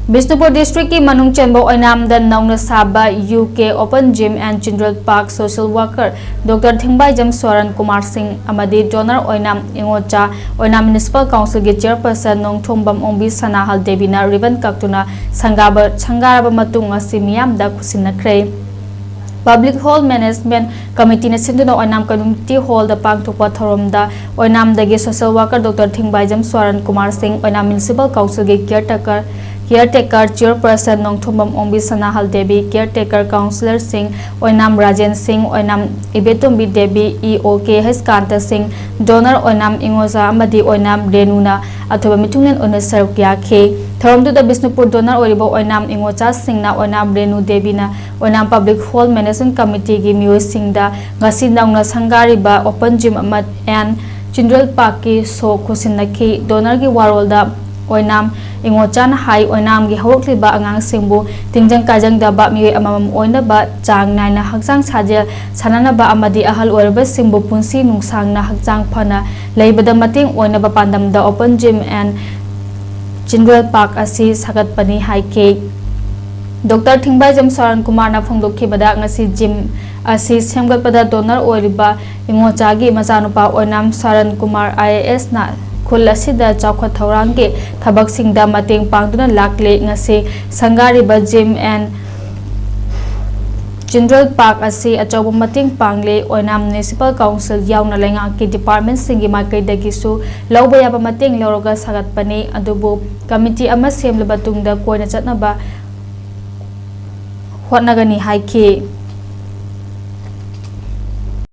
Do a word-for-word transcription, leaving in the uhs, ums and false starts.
ꯕꯤꯁꯅꯨꯄꯨꯔ ꯗꯤꯁꯇ꯭ꯔꯤꯛꯀꯤ ꯃꯅꯨꯡ ꯆꯟꯕ ꯑꯣꯏꯅꯥꯝꯗ ꯅꯧꯅ ꯁꯥꯕ U K open gym and children park social worker doctor Thingbaijam Soran Kumar Singh ꯑꯃꯗꯤ ꯗꯣꯅꯔ ꯑꯣꯏꯅꯥꯝ ꯏꯉꯣꯆꯥ ꯑꯣꯏꯅꯥꯝ ꯃ꯭ꯌꯨꯅꯤꯁꯤꯄꯥꯜ ꯀꯥꯎꯟꯁꯤꯜꯒꯤ ꯆꯤꯌꯔꯄꯔꯁꯟ ꯅꯣꯡꯊꯣꯝꯕꯝ ꯑꯣꯡꯕꯤ ꯁꯅꯥꯍꯜ ꯗꯦꯕꯤꯅ ꯔꯤꯕꯟ ꯀꯛꯇꯨꯅ ꯁꯪꯒꯥꯕ ꯁꯪꯒꯥꯔꯕ ꯃꯇꯨꯡ ꯉꯁꯤ ꯃꯤꯌꯥꯝꯗ ꯈꯨꯠꯁꯤꯟꯅꯈ꯭ꯔꯦ꯫ ꯄꯕ꯭ꯂꯤꯛ ꯍꯣꯜ ꯃꯦꯅꯦꯖꯃꯦꯟ ꯀꯃꯤꯇꯤꯅ ꯁꯤꯟꯗꯨꯅ ꯑꯣꯏꯅꯥꯝ ꯀꯝꯃ꯭ꯌꯨꯅꯤꯇꯤ ꯍꯣꯜꯗ ꯄꯥꯡꯊꯣꯛꯄ ꯊꯧꯔꯝꯗ ꯑꯣꯏꯅꯥꯝꯗꯒꯤ social worker doctor Thingbaijam Soran Kumar ꯁꯤꯡ, ꯑꯣꯏꯅꯥꯝ ꯃ꯭ꯌꯨꯅꯤꯁꯤꯄꯥꯜ ꯀꯥꯎꯟꯁꯤꯜꯒꯤ ꯀꯤꯌꯔ ꯇꯦꯀꯔ ꯀꯤꯌꯔ ꯇꯦꯀꯔ ꯆꯤꯌꯔꯄꯔꯁꯟ ꯅꯣꯡꯊꯣꯝꯕꯝ ꯑꯣꯡꯕꯤ ꯁꯅꯥꯍꯜ ꯗꯦꯕꯤ, ꯀꯤꯌꯔ ꯇꯦꯀꯔ ꯀꯥꯎꯟꯁꯤꯂꯔꯁꯤꯡ ꯑꯣꯏꯅꯥꯝ ꯔꯥꯖꯦꯟ ꯁꯤꯡ, ꯑꯣꯏꯅꯥꯝ ꯏꯕꯦꯇꯣꯝꯕꯤ ꯗꯦꯕꯤ, ꯏ ꯑꯣ ꯀꯦ ꯍꯩꯁꯀꯥꯟꯇ ꯁꯤꯡ, ꯗꯣꯅꯔ ꯑꯣꯏꯅꯥꯝ ꯏꯉꯣꯆꯥ ꯑꯃꯗꯤ ꯑꯣꯏꯅꯥꯝ ꯔꯦꯅꯨꯅ ꯑꯊꯣꯏꯕ ꯃꯤꯊꯨꯡꯂꯦꯟ ꯑꯣꯏꯅ ꯁꯔꯨꯛ ꯌꯥꯈꯤ꯫ ꯊꯧꯔꯝꯗꯨꯗ ꯕꯤꯁꯅꯨꯄꯨꯔ ꯗꯣꯅꯔ ꯑꯣꯏꯔꯤꯕ ꯑꯣꯏꯅꯥꯝ ꯏꯉꯣꯆꯥꯁꯤꯡꯅ ꯑꯣꯏꯅꯥꯝ ꯔꯦꯅꯨ ꯗꯦꯕꯤꯅ ꯑꯣꯏꯅꯥꯝ ꯄꯕ꯭ꯂꯤꯛ ꯍꯣꯜ ꯃꯦꯅꯦꯖꯃꯦꯟ ꯀꯃꯤꯇꯤꯒꯤ ꯃꯤꯑꯣꯏꯁꯤꯡꯗ ꯉꯁꯤ ꯅꯧꯅ ꯁꯪꯒꯥꯔꯤꯕ ꯑꯣꯄꯟ ꯖꯤꯝ ꯑꯃ ꯑꯦꯟ ꯆꯤꯜꯗ꯭ꯔꯦꯟ ꯄꯥꯔꯛꯀꯤ ꯁꯣ ꯈꯨꯠꯁꯤꯟꯅꯈꯤ꯫ ꯗꯣꯅꯔꯒꯤ ꯋꯥꯔꯣꯜꯗ ꯑꯣꯏꯅꯥꯝ ꯏꯉꯣꯆꯥꯅ ꯍꯥꯏ, ꯑꯣꯏꯅꯥꯝꯒꯤ ꯍꯧꯔꯛꯂꯤꯕ ꯑꯉꯥꯡꯁꯤꯡꯕꯨ ꯇꯤꯟꯖꯪ ꯀꯥꯏꯖꯪꯗꯕ ꯃꯤꯑꯣꯏ ꯑꯃꯃꯝ ꯑꯣꯏꯅꯕ, ꯆꯥꯡ ꯅꯥꯏꯅ ꯍꯛꯆꯥꯡ ꯁꯥꯖꯦꯜ ꯁꯥꯟꯅꯅꯕ ꯑꯃꯗꯤ ꯑꯍꯜ ꯑꯣꯏꯔꯕꯁꯤꯡꯕꯨ ꯄꯨꯟꯁꯤ ꯅꯨꯡꯁꯥꯡꯅ ꯍꯛꯆꯥꯡ ꯐꯅ ꯂꯩꯕꯗ ꯃꯇꯦꯡ ꯑꯣꯏꯅꯕ ꯄꯥꯟꯗꯝꯗ open gym and children park ꯑꯁꯤ ꯁꯥꯒꯠꯄꯅꯤ ꯍꯥꯏꯈꯤ꯫ ꯗꯣꯛꯇꯔ ꯊꯤꯡꯕꯥꯏꯖꯝ ꯁꯣꯔꯟ ꯀꯨꯃꯥꯔꯅ ꯐꯣꯡꯗꯣꯛꯈꯤꯕꯗ, ꯉꯁꯤ ꯖꯤꯝ ꯑꯁꯤ ꯁꯦꯝꯒꯠꯄꯗ ꯗꯣꯅꯔ ꯑꯣꯏꯔꯤꯕ ꯏꯉꯣꯆꯥꯒꯤ ꯃꯆꯥꯅꯨꯄꯥ ꯑꯣꯏꯅꯥꯝ ꯁꯣꯔꯟ ꯀꯨꯃꯥꯔ ꯑꯥꯏ ꯑꯦ ꯑꯦꯁꯅ ꯈꯨꯜ ꯑꯁꯤꯗ ꯆꯥꯎꯈꯠ ꯊꯧꯔꯥꯡꯒꯤ ꯊꯕꯛꯁꯤꯡꯗ ꯃꯇꯦꯡ ꯄꯥꯡꯗꯨꯅ ꯂꯥꯛꯂꯤ꯫ ꯉꯁꯤ ꯁꯪꯒꯥꯔꯤꯕ ꯖꯤꯝ ꯑꯦꯟ ꯆꯤꯜꯗ꯭ꯔꯦꯟ ꯄꯥꯔꯛ ꯑꯁꯤ ꯑꯆꯧꯕ ꯃꯇꯦꯡ ꯄꯥꯡꯂꯦ꯫ ꯑꯣꯏꯅꯥꯝ ꯃ꯭ꯌꯨꯅꯤꯁꯤꯄꯥꯜ ꯀꯥꯎꯟꯁꯤꯜ ꯌꯥꯎꯅ ꯂꯩꯉꯥꯛꯀꯤ ꯗꯤꯄꯥꯔꯠꯃꯦꯟꯁꯤꯡꯒꯤ ꯃꯥꯏꯀꯩꯗꯒꯤꯁꯨ ꯂꯧꯕ ꯌꯥꯕ ꯃꯇꯦꯡ ꯂꯧꯔꯒ ꯁꯥꯒꯠꯄꯅꯤ, ꯑꯗꯨꯕꯨ ꯀꯃꯤꯇꯤ ꯑꯃ ꯁꯦꯝꯂꯕ ꯇꯨꯡꯗ ꯀꯣꯏꯅ ꯆꯠꯅꯕ ꯍꯣꯠꯅꯒꯅꯤ ꯍꯥꯏꯈꯤ꯫